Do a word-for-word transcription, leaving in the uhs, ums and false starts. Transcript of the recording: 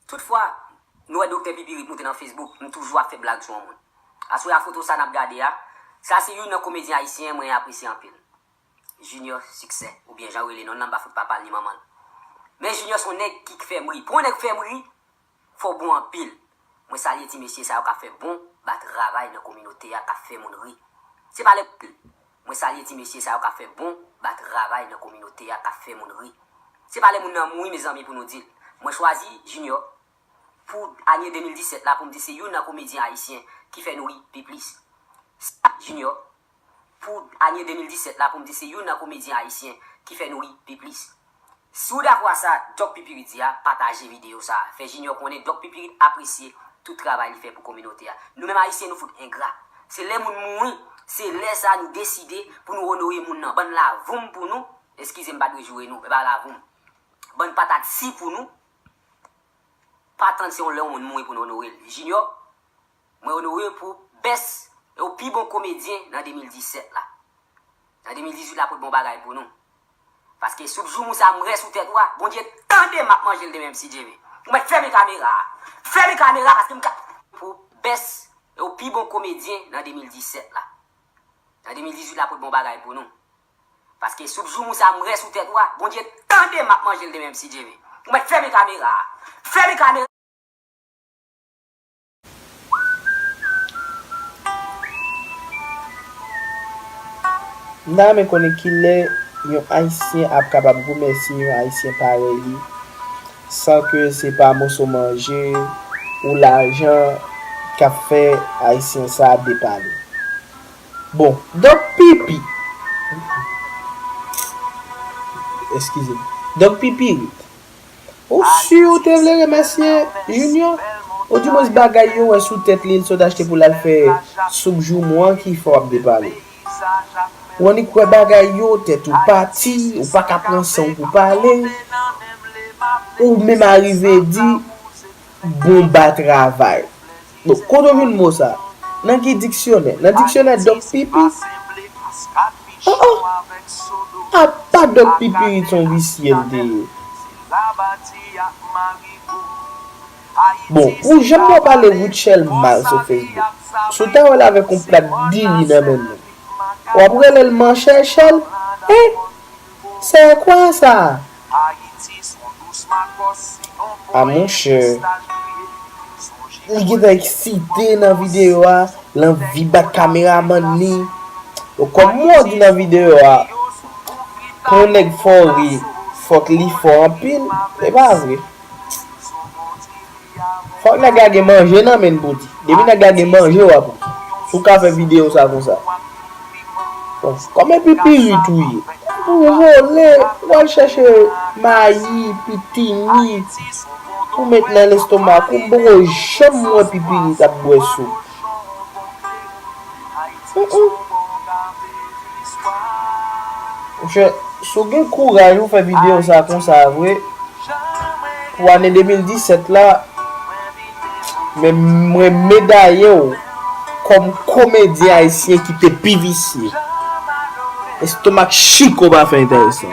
Tout fwa nou wè Doktè Pipirit moute nan Facebook, m toujou ap fè blag sou yon moun. Aswè a, foto sa n ap gade a, sa se youn nan komedyen ayisyen mwen apresye anpil. Junior Siksè, oubyen jan yo rele nonm nan, m pa fout papa l ni manman l. Men Junior se yon nèg ki fè m ri. Pou yon nèg fè m ri, fò w bon anpil. Mwen salye ti mesye sa yo k ap fè bon ba travay nan kominote a, k ap fè moun ri. Se pa lè Mwen salye ti mesye sa yo k ap fè bon ba travay nan kominote a, k ap fè moun ri. Se pa lè moun nan mouri, mezanmi, pou nou di l. Mwen chwazi Junior pou ane de mil disèt la pou m di se youn nan komedyen ayisyen ki fè nou ri pi plis. Sa, Junior, pou ane de mil disèt la pou m di se youn nan komedyen ayisyen ki fè nou ri pi plis. Si w dakò a sa Doc Pipirit di a, pataje videyo sa a. Fè Junior konnen Doc Pipirit apresye tout travay li fè pou kominote a. Nou menm Ayisyen, nou fout engra. Se lè moun mouri, se lè sa nou deside pou nou onore moun nan. Bann lavoum pou nou, eskize m, pa dwe joure nou, men pa lavoum. Bann patat si pou nou, pa tann se yon lè yon moun mouri pou nou onore l. Junior, mwen onore pou best e w pi bon komedyen nan de mil disèt la. Nan de mil dizuit la pou bon bagay pou nou. Paske soup joumou sa m rès sou tèt ou a, Bondye tande m ap manje l demen si Dye vle. Ou mèt fèmen kamera a. Fèmen kamera paske m ka pou best e w pi bon komedyen nan de mil disèt la. Nan de mil dizuit la pou bon bagay pou nou. Paske soup joumou sa m rès sou tèt ou a, Bondye tande m ap manje l demen si Dye vle. Ou mèt fèmen kamera a. Fèmen kamera. M ta renmen konnen kilè yon Ayisyen ap kapab remèsye yon Ayisyen parèy li san ke se pa moso manje ou lajan k ap fè Ayisyen sa depale. Bon, Doc Pipi. Eskize m. Doc Pipirit. Ou si ou te vle remèsye Junior? Odimwens bagay yo wè sou tèt li, l sot achte pou l al fè soup joumou an ki fè w ap depale. Ou annik wè bagay yo, tèt ou pati, ou pa ka pran san w pou pale. Ou menm arive di, bon ba travay. Bon, kote w jwenn mo sa? Nan ki diksyonè? Nan diksyonè Dòk Pipi? Oh oh! Apa Dòk Pipirit se yon visye l te ye? Bon, pou jan m wè w pale Rutshelle mal sou Facebook, si w ta wè l avèk yon plat diri nan men l, w ap rele l manchè Rutshelle? Hein? C'est quoi ça? Ah monchè, li gentan eksite nan videyo a, l anvi bat kameramann li. Kòm mwen di nan videyo a, pou yon nèg fè w ri, fòk li fò anpil, e pa vre? Fòk nèg la gen manje nan men l pou di. Depi nèg la gen manje, w ap ri. Si w ka fè videyo sa konsa. Bon, kòman pipirit ou ye? Ou vole, w al chèche mayi, pitimi, pou met nan lestomak ou. M poko janm wè pipirit ap bwè soup. Monchè, si w gen kouraj ou fè videyo sa konsa vre, pou ane de mil disèt la, men mwen medaye w kòm komedyen ayisyen ki te pi visye. Estomak Chiko pa fè enteresan.